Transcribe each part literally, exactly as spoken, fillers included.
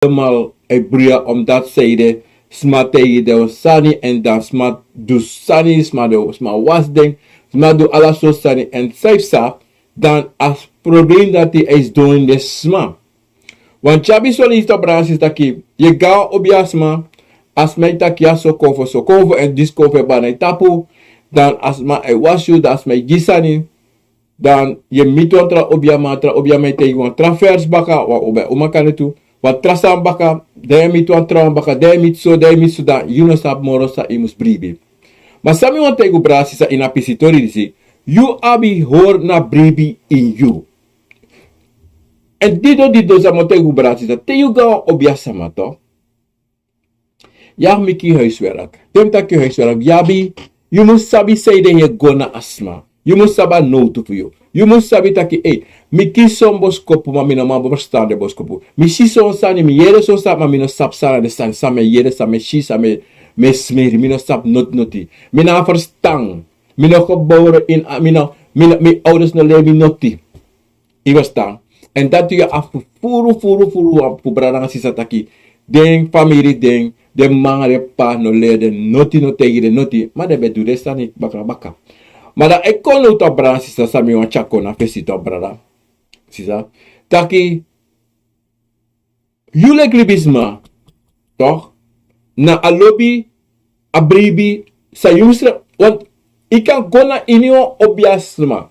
helemaal e bruya omdat zij de sma taigi den sani en dan sma du sani, sma du, sma was den, sma du ala sortu sani en zij sa, dan a probleem dati a is doing de sma. Want yu abi so leisi, toch, brada, sisa, taki yu go na obiasma, a sma e taki ya so kon fu so kon fu en disi kon fu en bana e tapu, dan a sma e wasi yu, dan a sma e gi sani, dan yu e miti wan tra obiaman, tra obiaman e taigi wan tra vers baka, wan obiaman kan de tu, wan tra sani baka, dan yu e miti wan tra wan baka, dan yu e miti so, dan yu e miti so, dan yu no sabi moro san yu mus bribi. Ma san mi wani taigi yu, brada, sisa, ini a pisi tori disi, yu abi hori na bribi ini yu. Èn dido dido san mi o taigi yu, brada, sisa, te yu go na wan obiasma, toch, yu abi meki huiswerk. Te mi taki huiswerk, yu abi, yu mus sabi sanede yu e go na a sma. Yu mus sabi a nowtu fu yu. Yu mus sabi taki, ei, mi kisi son boskopu, ma mi no man ferstan den boskopu. Mi si son sani, mi yere son sani, ma mi no sabi san na den sani, san mi e yere, san mi e si, san mi e, mi e smeri, mi no sabi noti noti. Mi no abi ferstan. Mi no gebore ini a, mi no, mi no, mi ouders no leri mi noti. Yu e ferstan? Èn dati yu abi fu furu, furu, furu, wan fu brada nanga sisa taki den famiri, den, den mama, den p'pa no leri den noti, no taigi den noti, ma den ben du den sani baka baka. Ma dan a e kon now, toch, brada, sisa, san mi wani tyari kon na fesi, toch, brada, sisa, taki yu leki libisma, toch, na a lobi, a bribi san yu mus srefi, want yu kan go na iniwan obiasma.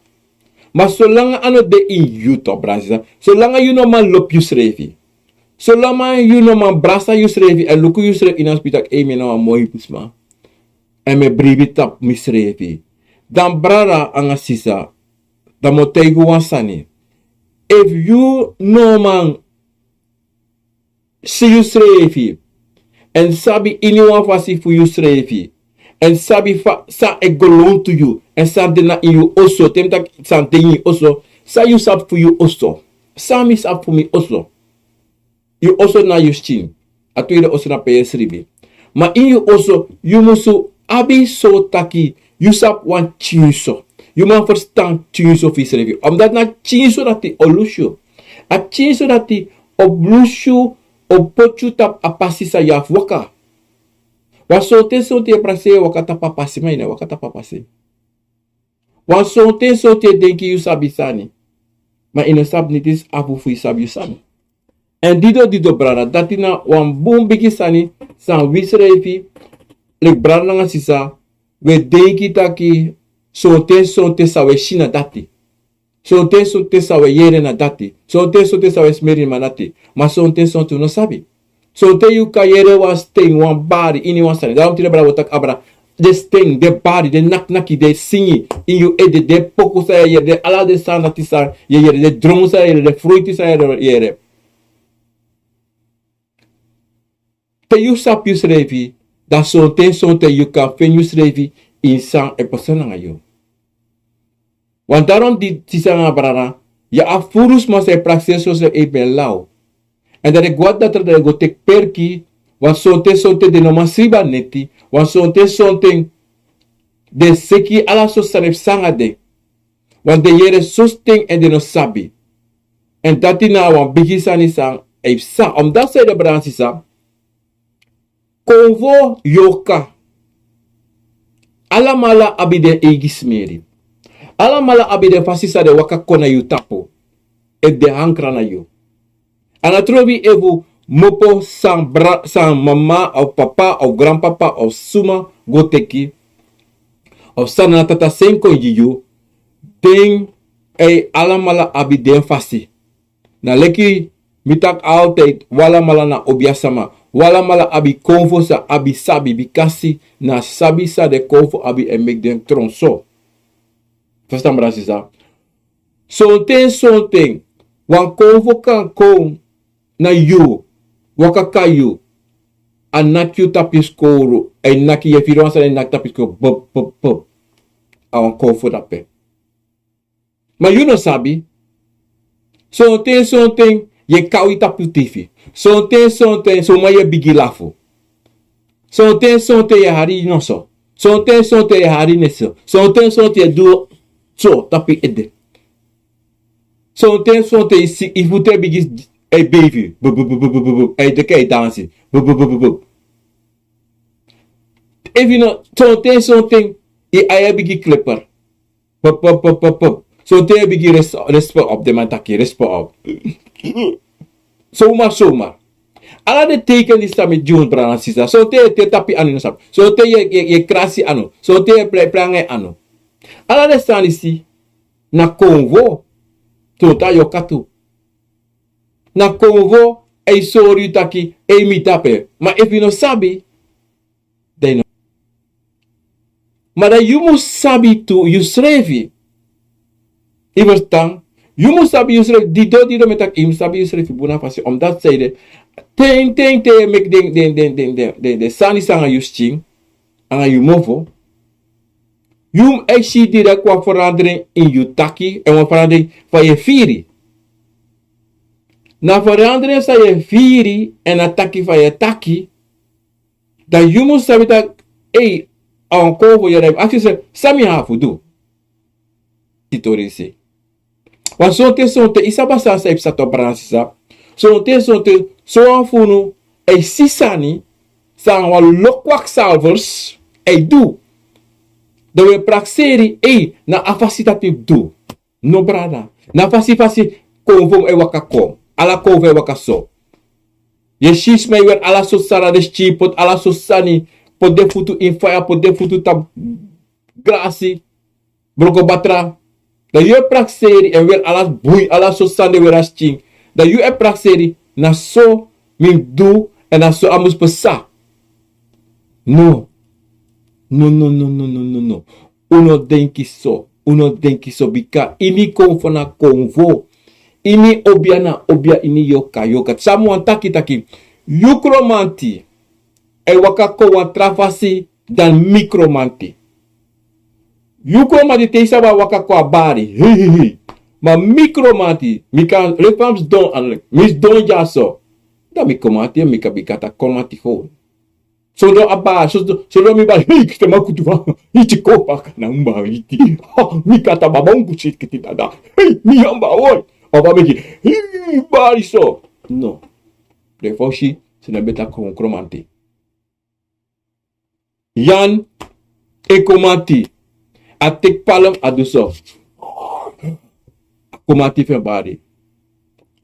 Ma solanga a no de ini yu, toch, brada, sisa, solanga yu no man lobi yusrefi, solanga yu no man brasa yusrefi èn luku yusrefi ini a spikri taki, ei, mi na wan moi sma èn mi e bribi tapu misrefi, dan, brada nanga sisa, dan mi o taigi yu wan sani. Efu yu no man si yusrefi èn sabi iniwan fasi fu yusrefi èn sabi fa san e go lontu yu èn san de na ini yu oso, te mi taki san de ini yu oso, san yu sabi fu yu oso, san mi sabi fu mi oso. Yu oso na yu skin, a tweede oso na pe yu e sribi. Ma ini yu oso yu musu abi so taki yu sabi wan tyinso. Yu man ferstan tyinso fu yusrefi. Omdat na tyinso dati o lusu yu. A tyinso dati o lusu yu, o poti yu tapu a pasi san yu abi fu waka. Wan sonten sonten yu e prakseri yu e waka tapu a pasi, ma yu no e waka tapu a pasi. Wan sonten sonten yu e denki yu sabi sani, ma yu no sabi niti, afu fu yu sabi yu sani. Èn dido dido, brada, dati na wan bun bigi sani san wi srefi, leki brada nanga sisa, wi e denki taki sonten sonten san wi e si na dati. Sonten sonten san wi e yere na dati. Sonten sonten san wi e smeri na dati. Ma sonten sonten wi no sabi. Sonten yu kan yere wan sten, wan bari, iniwan sani. Daarom tide, brada, wi o taki abra. Den sten, den bari, den naknaki, den singi ini yu ede, den poku san yu e yere, den ala den sani dati san yu e yere, den dron san yu e yere, den fruiti san yu e yere. Te yu sabi yusrefi, dan sonten sonten yu kan feni yusrefi ini san e pasa nanga yu. Want daarom, disi sani, brada, yu abi furu sma san e prakseri yusrefi, e ben law. Èn dan den go na datra, dan den go teki perki, want sonten sonten den no man sribi a neti, want sonten sonten den seki, ala sortu sani e pasa nanga den. Want den yere sosten èn den no sabi. Èn dati na wan bigi sani san e psa. Omdat san ede, brada nanga sisa, konfo, yorka, alamala abi den eigi smeri. Alamala abi den fasi san den waka kon na yu tapu. Efu den ankra na yu. A no trobi efu mopo san bra-, san mama of papa of granpapa of suma go teki, of san na tata seni kon gi yu, den e alamala abi den fasi. Na leki mi taki altijd, wi alamala na obia sama. Wi alamala abi konfo san abi sabi, bikasi na sabi san den konfo abi e meki den tron so. Ferstan, brada, sisa? Sonten sonten wan konfo kan kon na yu, waka kon na yu, a naki yu tapu yu skowru, a e naki yu, e firi wan sani, a e naki tapu yu skowru, pop, pop, pop. A wan konfo dape. Ma yu no sabi. Sonten sonten yu e kaw yu tapu yu tifi. Sonten sonten, sonten yu e bigin lafu. Sonten sonten yu e hari yu noso. Sonten sonten yu e hari yu nesi. Sonten sonten yu e du so tapu yu ede. Sonten sonten yu si yu futu e bigin A baby. Bup, bup, bup, bup, bup, bup. A deki a dansi. Bup, bup, bup, bup, bup. Efu yu no, sonten, sonten, yu ai e bigin kleper. Pop, pop, pop, pop, pop. Sonten yu e bigin res-, respo op, den man taki, respo op. Zomaar, zomaar. Ala den teken disi san mi gi unu, brada nanga sisa. Sonten yu e teri tapu yu anu, yu no sabi. Sonten yu e, yu e, yu e krasi anu. Sonten yu e prei, prei nanga yu anu. Ala den sani disi na konfo. Sonten a yoka tu. Na konfo e sori yu taki, ei, mi de ape. Ma efu yu no sabi, dan yu no. Ma dan yu mus sabi tu yusrefi. Yu ferstan? Yu mus sabi yusrefi. Didon, didon mi e taki yu mus sabi yusrefi bun na fasi. Omdat sanede, ten, ten, ten yu e meki den, den, den sani disi nanga yu skin, nanga yu mofo, yu mus e si direkt wan verandering ini yu taki, èn wan verandering fa yu e firi. Na verandering san yu e firi, èn na taki fa yu e taki, dan yu mus sabi taki, ei, a wan konfo ya, dan yu mus aksi yusrefi, san mi abi fu du? Tori disi. Want sonten, sonten, yu sabi san, san yu psa tu, brada nanga sisa. Sonten, sonten, sowan fu unu e si sani san wan lokwak salvers e du. Dan wi e prakseri, ei, na a fasi dati mi fu du. No, brada. Na fasi, fasi konfo e waka kon. Ala konfo e waka so. Yu e si sma e weri ala sortu sani na den skin, poti ala sortu sani, poti den futu ini faya, poti den futu tapu grasi, broko batra. Dan yu e prakseri èn weri ala bui, ala sortu sani den weri na skin. Dan yu e prakseri, na so mi mus du, èn na so a mus psa. No. No, no, no, no, no, no, no. Un no denki so, un no denki so, bika ini konfo na konfo. Ini obia na obia, ini yoka, yoka. San mi wani taki, taki, yu Kromanti e waka kon wan tra fasi dan mi Kromanti. Yu Kromanti, te yu sabi, a waka kon a bari. Hei, hei, hei. Ma mi Kromanti, mi kan, leki fa mi sidon, a leki, mi sidon dyaso. Dan mi Kromanti, mi kan, mi kan taki Kromanti gewoon. Sondro a bari, so, so, sondro mi bari, hei, kiti makutu fa, iti kopa, kana un bari, iti. Ha, mi kata baba, un kusi, kiti dada. Hei, mi yamba, oi. Baba meki, hei, bari so. No. Den fosi, sondro beta kon Kromanti. Yan, e Kromanti. A teki palm, a du so. A Kromanti fu en bari.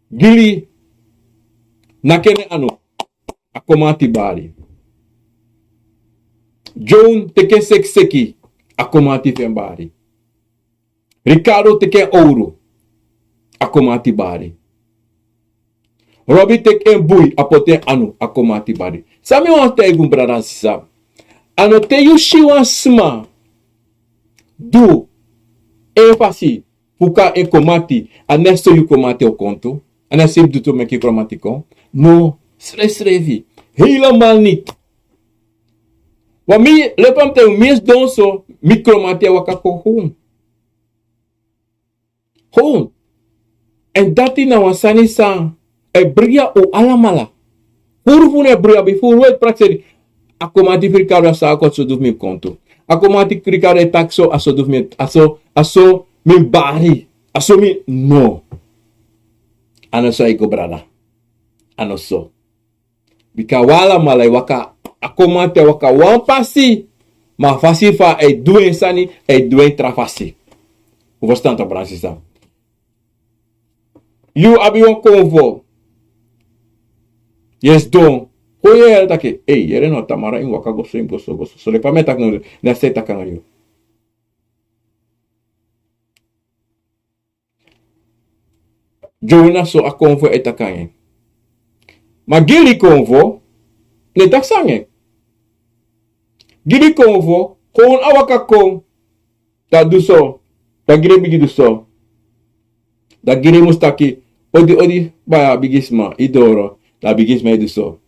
Gili, naki en anu. A Kromanti bari. Joan teki en sekiseki, a Kromanti fu en bari. Ricardo teki en owru, a Kromanti bari. Robi teki en bui, a poti en anu, a Kromanti bari. San mi wani taigi un, brada nanga sisa. A no te yu si wan sma du en fasi fu kon na en Kromanti, a no so yu Kromanti o kon tu. A no so yu mus du tu meki Kromanti kon. No, srefsrefi. Helemaal niet. Want mi, leki fa mi taigi un, mi e sidon so, mi Kromanti e waka kon gewoon. Gewoon. Èn dati na wan sani san e briya un alamala. Furu fu unu e briya, bika furu un e prakseri. A Kromanti fu Ricardo, a so a kon, a so du fu mi kon tu. A Kromanti fu Ricardo e taki so, a so du fu mi, a so, a so mi bari. A so mi, no. A no so a e go, brada. A no so. Bika un alamala e waka, a Kromanti e waka wan fasi, ma a fasi fa a e du en sani, a e du en tra fasi. Un ferstan, brada nanga sisa. Yu abi wan konfo. Yu e sidon. Kon yu e yere taki, ei, yere no, tamara yu mus waka go so, yu mus go so, go so. So leki fa mi e taki now, na so a e taki nanga yu. Joan, na so a konfo e taki nanga en. Ma Gili konfo no e taki so nanga en. Gili konfo, gewoon a waka kon. Dan a du so. Dan Gili bigin du so. Dan Gili mus taki, odi, odi, baya bigisma, yu doro. Dan a bigisma e du so.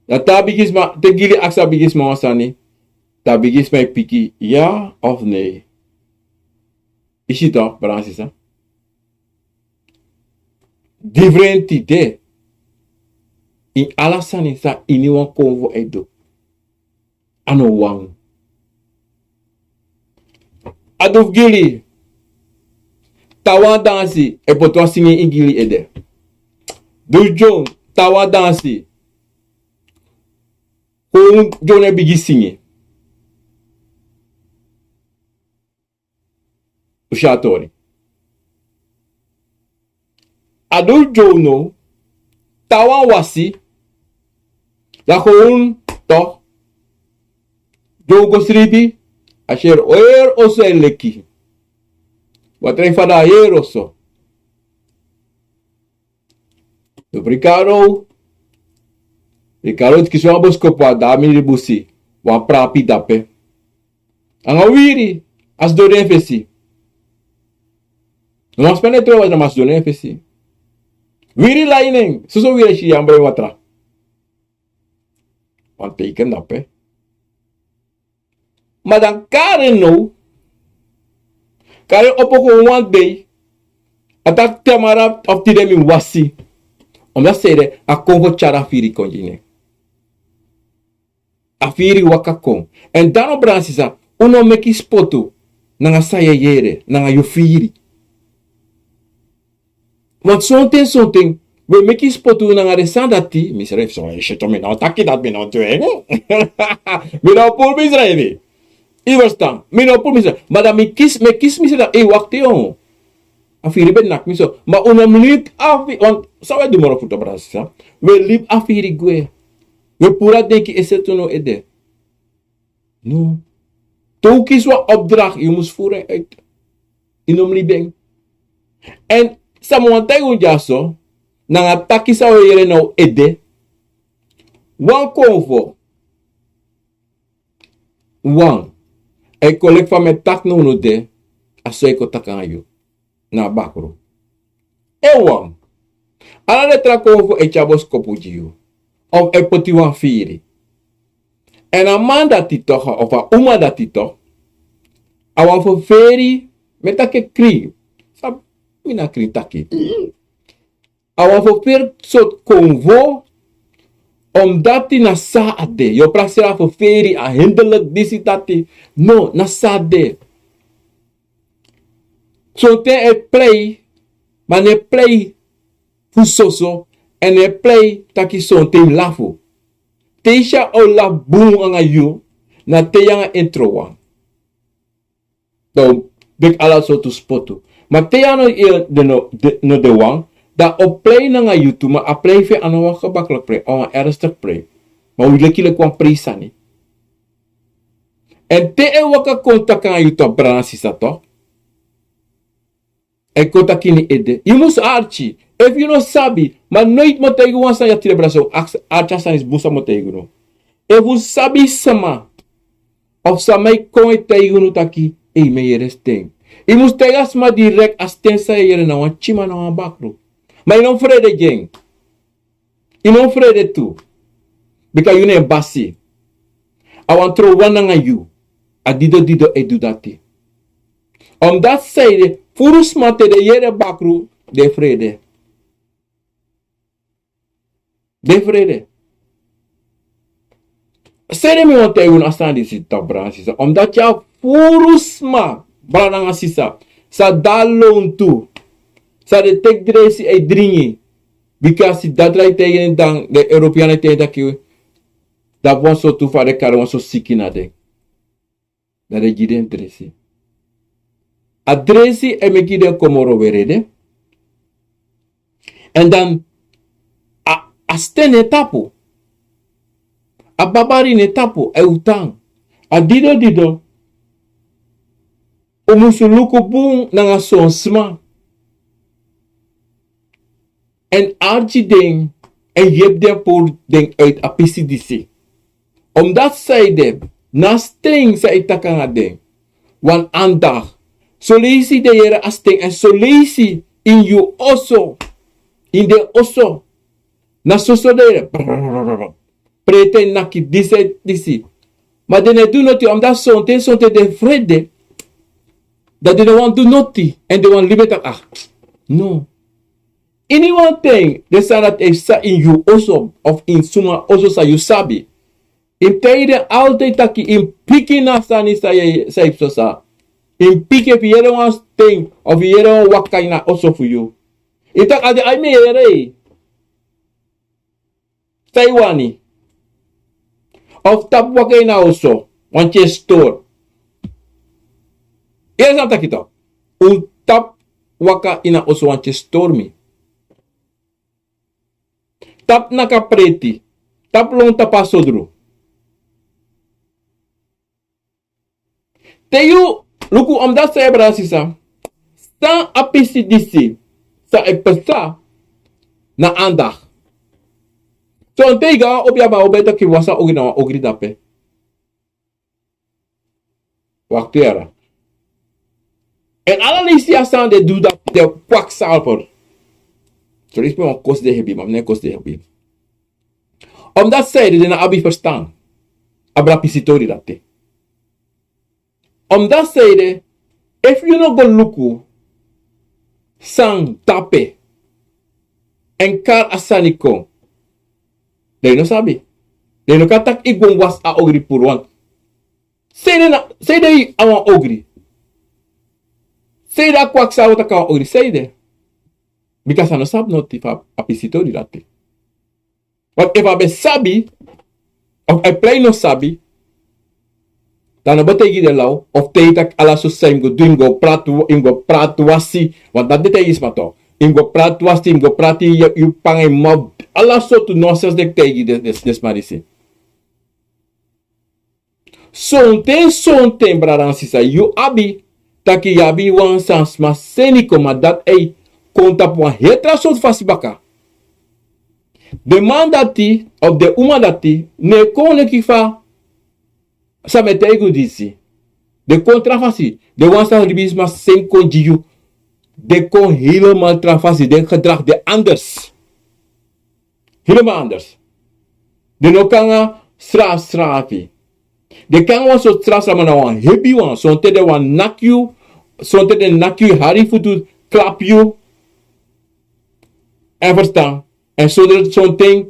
Dan te a bigisma, te Gili aksi a bigisma wan sani, dan a bigisma e piki, ya of nee. Yu si toch, brada nanga sisa? Different tide. Ini ala sani san ini wan konfo e du. A no wan. A du fu Gili. Te a wani dansi, a e poti wan singi ini Gili ede. Dun John, tawa dansi. Kon John e bigi singi. Ushatori. A du John no, tawa wasi, da kon to. John go sribi, a sher oyer oso e leki. Watra e fada a yer oso. Ricardo, Ricardo, kisi wan boskopu a dami di busi, wan prapi dape. Anga wiri, a sidon den fesi. No wan sma no e tron watra, ma a sidon den fesi. Wiri lainen, soso wiri e si yambra watra. Wan teiken dape. Ma dan Karen no, Karen opo kon wan dei, a taki tamara of tide mi wasi. Omdati sede, a kon go tyari a firi kon gi en. A firi waka kon. Èn dan no, brada sisa, un no meki spotu nanga san yu e yere, nanga yu firi. Want sonten, sonten, we meki spotu nanga den sani dati, mi srefi so, e, srefi mi no taki dati, mi no du en. Mi no puru mi srefi. Yu e ferstan, mi no puru mi srefi. Ma dan mi kisi, mi e kisi mi srefi, e, wakti, o. A firi ben naki mi so. Ma un no mus link afi, want san we du moro fu tu, brada sisa. We libi a firi gwe. We puru a denki e seti unu ede. No. Te un kisi wan opdracht, yu mus voer en uit. Yu no mus libi en. Èn san mi wani taigi un dyaso, nanga taki san un e yere na un ede. Wan konfo. Wan. A e kon leki fa mi e taki na unu de, a so a e kon taki nanga yu. Na bakru. Ewan. Ala den tra konfo e tyari boskopu gi yu. Of e poti wan firi. Èn a man dati toch, of a uma dati toch. A wan ferferi, mi e taki krin. San mi na krin taki. A wan ferferi sortu konfo, omdati na san a de. Yu o prakseri a ferferi, a hinderlijk, disi dati. No, na san a de. Sonten a e prei, ma a no e prei fu soso, èn a no e prei taki sonten yu lafu. Te yu si a o lafu bun anga yu, na te yu anga en trowan. Dan un meki ala sortu spotu. Ma te yu a no, eh, de no, de, no de wan, dan a o prei nanga yu tu, ma a prei fu en a no wan gebaklik prei, a wan ernstig prei. Ma un leki leki wan prei sani. Èn te a e waka kon taki nanga yu toch, brada sisa toch. A e kon taki ini yu ede. Yu mus arki. Efu yu no sabi, ma noiti mi o taigi wan sani ya tide, brada, so arki a sani disi bun san mi o taigi unu. Efu un sabi sama, of sama e kon e taigi unu taki, ei, mi e yere sten. Yu mus taigi a sama direkt a sten san yu e yere na wan pikinman, na wan bakru. Ma yu no mus frede gi en. Yu no mus frede tu. Bika yu na en basi. A wani trowan nanga yu. A dido dido e du dati. Omdati san ede, furu sma te den yere bakru, den e frede. Den e frede. San ede mi wani taigi unu a sani disi toch, brada nanga sisa. Omdati a furu sma, brada nanga sisa, sa de na lontu, sa de teki dresi e dringi. Bika a sidon dati e taigi den, dan den European e taigi den taki, dan wan sortu fa den kari wan sortu siki na den. Dan den gi den dresi. A dresi e meki den kon moro wrede. Èn dan a, a sten na en tapu. A babari na en tapu, a e utan. A dido dido. Un musu luku bun nanga son sma. Èn arki den, èn yepi den puru den uit a pisi disi. Omdati san ede, na sten san e taki nanga den. Wan aandacht. Son leisi den yere a sten, èn son leisi ini yu oso. Ini den oso. Na soso den yere. Prei te naki disi, disi. Ma den no e du noti, omdati sonten, sonten den frede. Dan den no wani du noti. Èn den wani libi taki, ah, no. Iniwan ten, den sani dati e psa ini yu oso, of ini suma oso san yu sabi. Yu mus taigi den altijd taki yu mus piki na sani san yu, san yu psa. Yu mus piki efu yu yere wan sten, of yu yere wan waka ini a oso fu yu. Yu taki a de, ai mi e yere. Taiwani. Of tapu waka ini a oso, wan tyesi stori. Yere san mi taki tok. Un tapu waka ini a oso, wan tyesi stori mi. Tapu naka preti. Tapu lon tapu a sodru. Te yu luku, omdat san e brada sisa, san a pisi disi, san e pesa na andacht. So te yu go a obi, a man o ben taki wan san ogri na wan ogri dape. Waktu yara. En ala leisi a san den du dati, den kwaksalver. So leisi mi wan kosi den hebi, ma mi no e kosi den hebi. Omdat san ede, den no abi ferstan. Abra pisi tori dati. Omdat san ede, efu yu no go luku san tapu, en kari a sani kon, dan yu no sabi. Dan yu no kan taki yu go wasi a ogri puru wan. San ede na, san ede a wan ogri? San ede a kwaksalver taki a wan ogri? San ede? Bika san no sabi noti fu a pisi tori dati. Want efu a ben sabi, of a e prei no sabi, dan no ben taigi den law, of taigi taki ala sortu san yu mus go du, yu mus go prati, yu mus go prati wasi, want dati den taigi sma tok. Yu mus go prati wasi, yu mus go prati, yu, yu panga yu mouth, ala sortu nonsens den taigi den, den, den sma disi. Sonten, sonten, brada nanga sisa, yu abi taki yu abi wan sani sma seni kon, ma dati e kon tapu wan heri tra sortu fasi baka. Den man dati, of den uma dati, no e kon leki fa san mi e taigi unu disi. Den kon tra fasi, den wan san libisma seni kon gi yu. Den kon helemaal tra fasi, den gedrag den anders. Helemaal anders. Den no kon nanga srafsrafi. Den kon nanga wan sortu srafsrafi, ma na wan hebi wan. Sonten den wani naki yu, sonten den naki yu, hari yu futu, klapu yu. Yu e ferstan? En sonten, sonten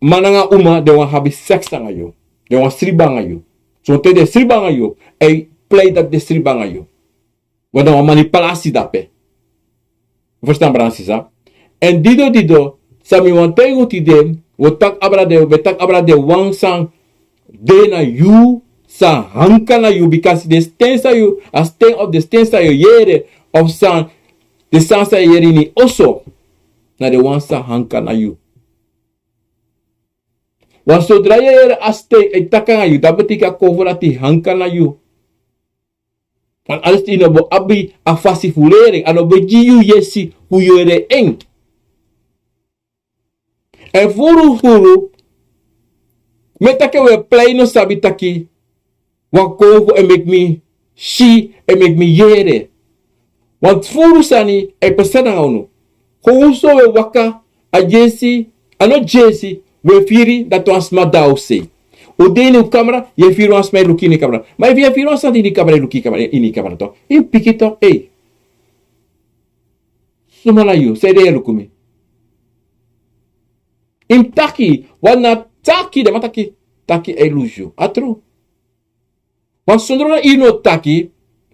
man nanga uma, den wani abi seks nanga yu. Den wani sribi nanga yu. Sonten den sribi nanga yu, e prei dati den sribi nanga yu. Want na wan manipulasi dape. Ferstan, brada nanga sisa? En dido, dido, san mi wani taigi unu tide, wi o taki abra den, wi o taki abra den wan san de na yu, san hanka na yu, bikasi den sten san yu, a sten of den sten san yu yere, of san, den san san yu yere ini oso, na den wan san hanka na yu. Want sodra yu yere a sten e taki nanga yu, dati betekent a konfo dati hanka na yu. Want alles, yu no bo abi a fasi fu leri en, a no bo gi yu yesi fu leri en. En furu furu, mi e taki, wi e prei no sabi taki wan konfo e meki mi si, e meki mi yere. Want furu sani e pasa nanga unu. Kon unu so wi e waka, a yesi, a no yesi, wi e firi dati wan sma de na wi sei. Un de ini un kamra, yu e firi wan sma e luku ini kamra. Ma efu yu e firi wan sma ini kamra e luku ini kamra, ini kamra tok, yu piki tok, ei. Suma na yu, san ede yu e luku mi? Yu mus taki, want na taki, den man taki, taki e lusu yu. A tru. Want sondro yu no taki,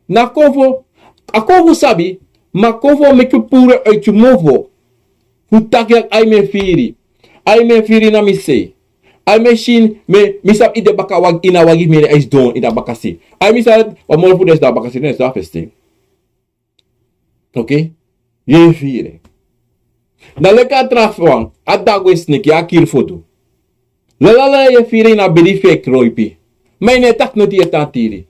na konfo, a konfo sabi, ma konfo meki yu puru en uit yu mofo. Fu taki taki ai mi e firi. Ai mi e firi na mi sei. Ai mi e si, mi, mi sabi yu de baka wagi, ini a wagi, mi e sidon ini a bakasi. Ai mi sabi, wan moro fu den sidon a bakasi, den sidon a fesi. Oké? Yu e firi. Na leki a tra wan, a dagu e sneki, a kiri foto. Lalala, yu e firi na bedi fu e kroipi. Ma yu no e taki noti, yu e tan tiri.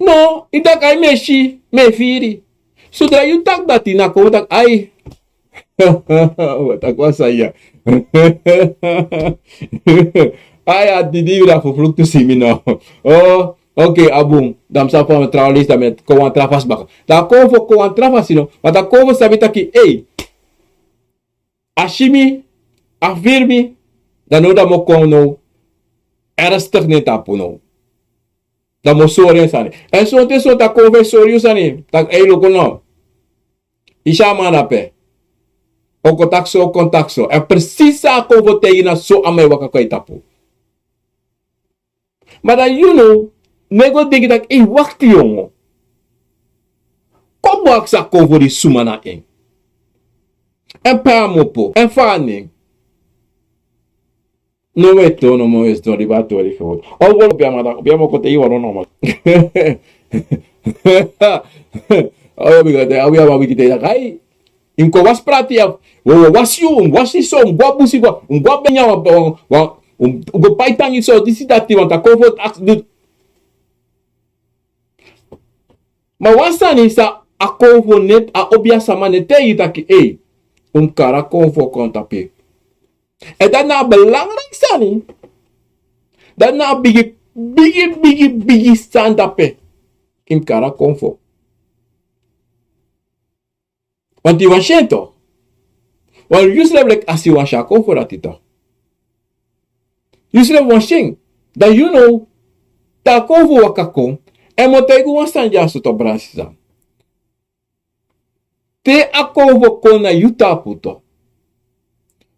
No, yu taki ai mi e si, mi e firi. Sodra yu taki dati, na kon taki ai. Wat a kwasa ya. Ai, a didi yu da vervloekte si mi no. Oh, oké, a bun. Dan mi sa fu a trawan leisi, dan mi e kon wan tra fasi baka. Dan a konfo kon wan tra fasi no. Ma dan a konfo sabi taki, ei. A si mi, a firi mi, dan now dan mi o kon now. Ernstig na en tapu now. Dan mi o sori en sani. En sonten, sonten a konfo e sori yu sani. Taki, ei, luku no. Yu si a man dape. O kon taki so, o kon taki so. En precies san a konfo taigi, na so a man e waka kon a yu tapu. Ma dan yu now, no e go denki taki, ei, wakti yongo. Kon bun akisi a konfo disi suma na en. Èn pe a mu opo, èn fa a nen. No, we ton, no, mo we ton, di ba tori gewoon. O, wo, obi a mada, obi a mo kote i waro no mo. O, obi kote, obi a ma wiki te, ai. In kon wasi prati ya. Wo, wo, wasi yu, un wasi so, un go a busi go, un go a benya, wa, wa, wa, un, un go pai tangi so, disi dati, want a kon fu aks, du. Ma wan sani san a konfo no e, a obiasama no e taigi yu taki, ei, un mus kari a konfo kon tapu en. Èn dati na a belangrijk sani. Dati na a bigi, bigi, bigi, bigi sani tapu en. Yu mus kari a konfo. Want yu wani si en toch. Want yusrefi leki a si wan si a konfo dati toch. Yusrefi wani si en. Dan yu no, te a konfo waka kon, èn mi o taigi wan sani dyaso toch, brada sisa. Te a konfo kon na yu tapu toch,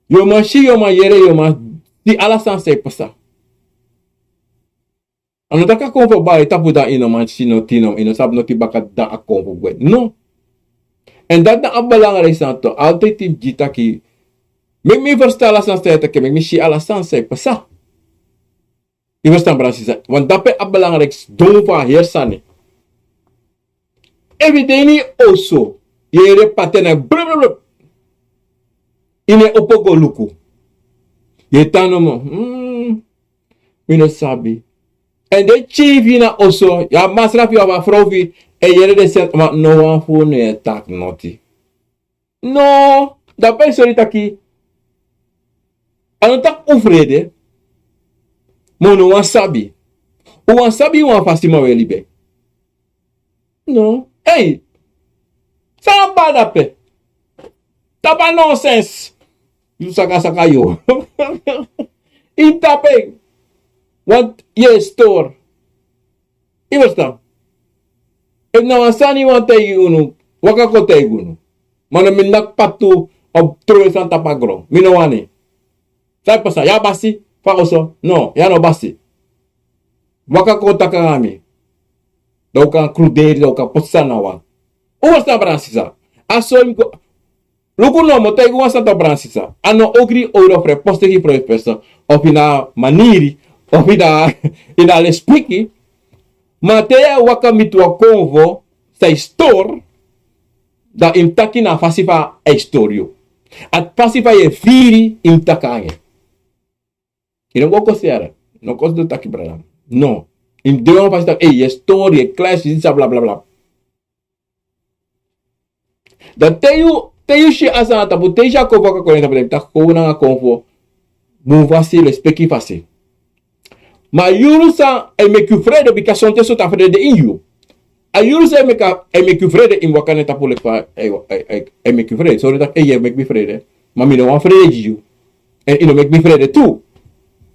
yu o man si, yu o man yere, yu o man si ala sani san e pasa. A no taki a konfo bari tapu dan yu no man si noti, no, yu no sabi noti baka, dan a konfo gwe. No. Èn dati na a belangrijk sani toch. Altijd yu mus gi taki, meki mi ferstan ala sani san yu e taki, meki mi si ala sani san e pasa. Yu ferstan, brada sisa? Want dape a belangrijk sidon fu a heri sani. Efu yu de ini yu oso, yu yere paten na blub, blub, blub. Yu no e opo go luku. Yu e tan nomo. Hmm. Mi no sabi. Èn den pikin fu yu na oso, yu abi masra fu yu, yu abi frow fu yu, e yere den sani, ma no wan fu unu no e taki noti. No, dape e sori taki, a no taki un frede, ma un no wani sabi. Un wani sabi wan fasi man we libi. No. Ei, san a bari dape? Tapu a nonsens. Yu saka saka yu. Yu tapu en. Want yu e stori. Yu ferstan? Efu na wan sani yu wani taigi unu, waka kon taigi unu. Ma no mi naki patu of trowe sani tapu a gron. Mi no wani. San e pasa? Yu abi basi fu a oso? No, yu no abi basi. Waka kon taki nanga mi. Dan un kan kruderi, dan un kan poti sani na wan. Un ferstan, brada sisa? A so yu mus go. Luku no, mi o taigi wan sani toch, brada sisa. A no ogri owru of respeki fu a person, of ini a maniri, of ini a, ini a lespeki. Ma te yu e waka miti wan konfo san e stori, dan yu mus taki na a fasi fa a e stori yu. A fasi fa yu e firi, yu mus taki nanga en. Yu no go kosi yere. No kosi du taki, brada. No. Yu mus de wan fasi taki, ei, yu e stori, yu e klasi, yu sa bla, bla, bla. Dan te yu, te yu si a sani na tapu, te yu si a konfo waka kon na tapu, dan yu taki kon nanga konfo bun fasi, lespeki fasi. Ma a yuru san e meki yu frede, bika sonten sortu a frede de ini yu. A yuru san e meki a, e meki yu frede, yu mus waka na en tapu leki fa e, e, e, e meki yu frede. Sortu taki, ei, yu e meki mi frede. Ma mi no wani frede gi yu. Èn yu no meki mi frede tu.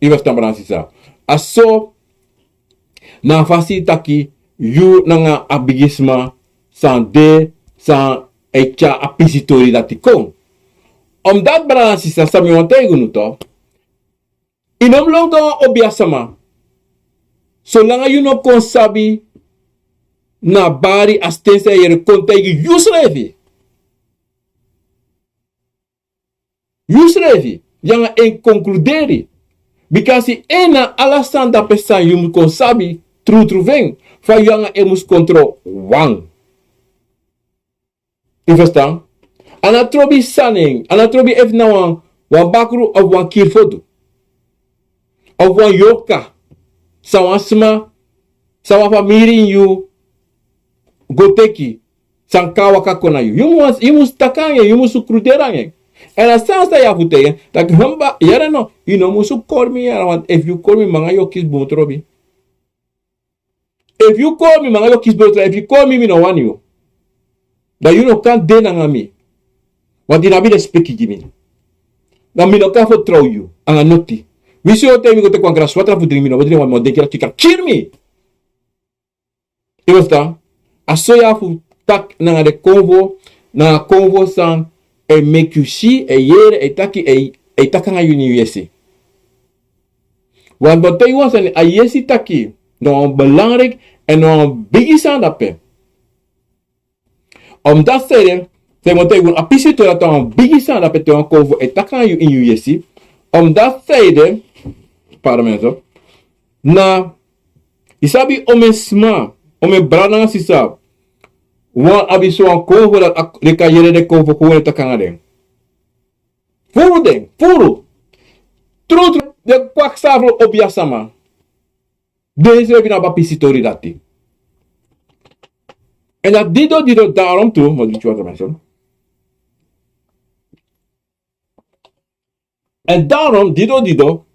Yu ferstan, brada sisa? A so na a fasi taki yu nanga a bigisma san de, san e tyari a pisi tori dati kon. Omdat, brada sisa, san mi wani taigi unu toch, yu no mus lon go na wan obiasama. Solanga yu no kon sabi na bari a sten san yu yere, kon taigi yusrefi. Yusrefi, yu nanga en konkluderi. Bika a si en na ala sani dape san yu mus kon sabi trutru fu en, fa yu nanga en mus kontro wan. Yu ferstan? A no trobi sani en, a no trobi efu na wan, wan bakru of wan kiri fodu. Of wan yorka, san wan sma, san wan famiri ini yu go teki, san kan waka kon na yu. Yu mus, yu mus taki nanga en, yu mus kruderi nanga en. Èn a sani san yu abi fu taigi en, taki, hamba, yere no, yu no musu kori mi yere, want efu yu kori mi, mi nanga yu o kisi bun trobi. Efu yu kori mi, mi nanga yu o kisi bun trobi, efu yu kori mi, mi no wani yu. Dan yu no kan de nanga mi. Want yu no abi lespeki gi mi. Dan mi no kan fertrow yu nanga noti. Winsi yu o taigi mi go teki wan graswatra fu dringi, mi no o dringi, want mi o denki dati yu kan kiri mi. Yu ferstan? A so yu abi fu taki nanga den konfo, nanga konfo san e meki yu si, e yere, e taki, e, e taki nanga yu ini yu yesi. Want mi o taigi wan sani, a yesi taki na wan belangrijk èn na wan bigi sani dape. Omdat sani, Te mi o taigi unu a pisi tori, dati na wan bigi sani, dati pe te wan kownu e taki nanga yu ini yu yesi. Omdat zij de, pardon, mensen. Na, yu sabi, omeni sma, omeni brada nanga sisa wani abi so wan kownu dati a, den kan yere den kownu, kownu e taki nanga den. Furu den, furu. Trutru, den kwaksafu obiasma. Den srefi na abi a pisi tori dati. En dati dido, dido, daarom tu, mi o gi wan mensen. En daarom, dido, dido,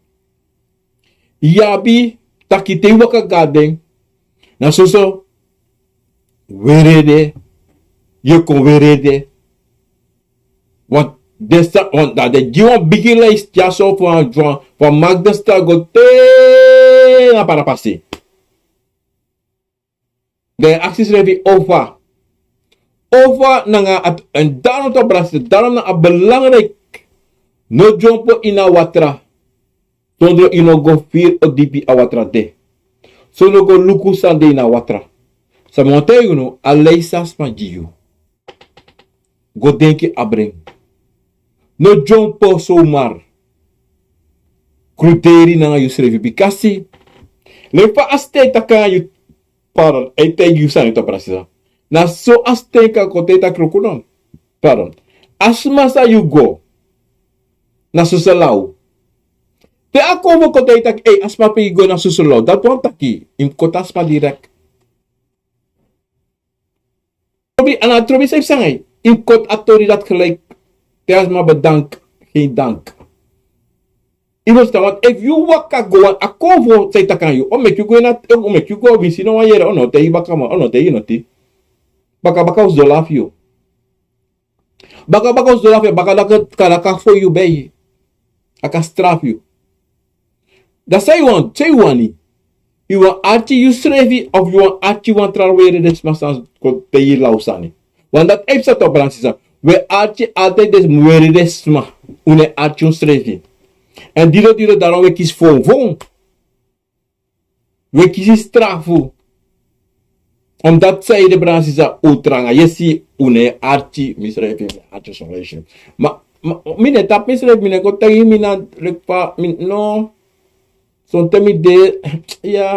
yu abi taki te yu waka go na den, na soso weri ede, yu kon weri ede. Want den sa, want dan den gi wan bigi lijst dyaso fu a, fu a, fu a Markt de Stad go te na Parapasi. Dan yu e aksi yusrefi, ofa, ofa nanga a, en daarom tu, brada, daarom na a belangrijk. No dyompo ini a watra sondro yu no go firi odipi a watra de. Sondro go luku san de ini a watra. San mi o taigi unu, a lijst san sma gi yu, go denki abra en. No dyompo zomaar. Kruderi nanga yusrefi, bikasi leki fa a sten e taki nanga yu, pardon, a e taigi yu sani tu, brada, sisa. Na so a sten kan kon te taki, luku no, pardon, a sma san yu go, na soso law. Te a kownu kon te taki, ei, a sma pe yu go na soso law. Dati wani taki yu mus koti a sma direct. Trobi, a no trobi san yu psa nanga en. Yu mus koti a tori dati gelijk. Te a sma bedank, geen dank. Yu ferstan, want efu yu waka go, wan a kownu san e taki nanga yu, o meki yu go ini a, o meki yu go, winsi no wani yere, o no taigi yu baka, ma o no taigi yu noti. Baka baka o sidon lafu yu. Baka baka o sidon lafu yu, baka dati kan, dati kan fon yu, ben, a kan strafu yu. Dan san yu wani, san yu wani? Yu wani arki yusrefi of yu wani arki wan tra weri den sma san kon taigi yu law sani? Want dati e psa tu, brada, sisa. Wi e arki altijd den weri den sma. Un no e arki unsrefi. En dido dido, daarom wi e kisi fon fon. Wi e kisi strafu. Omdat zij de, brada, sisa, un tranga yesi, un no e arki misrefi, mi no e arki son leisi. Ma, ma mi no e tapu misrefi, mi no e kon taigi mi na, leki fa, mi no. Sonten mi de, ya.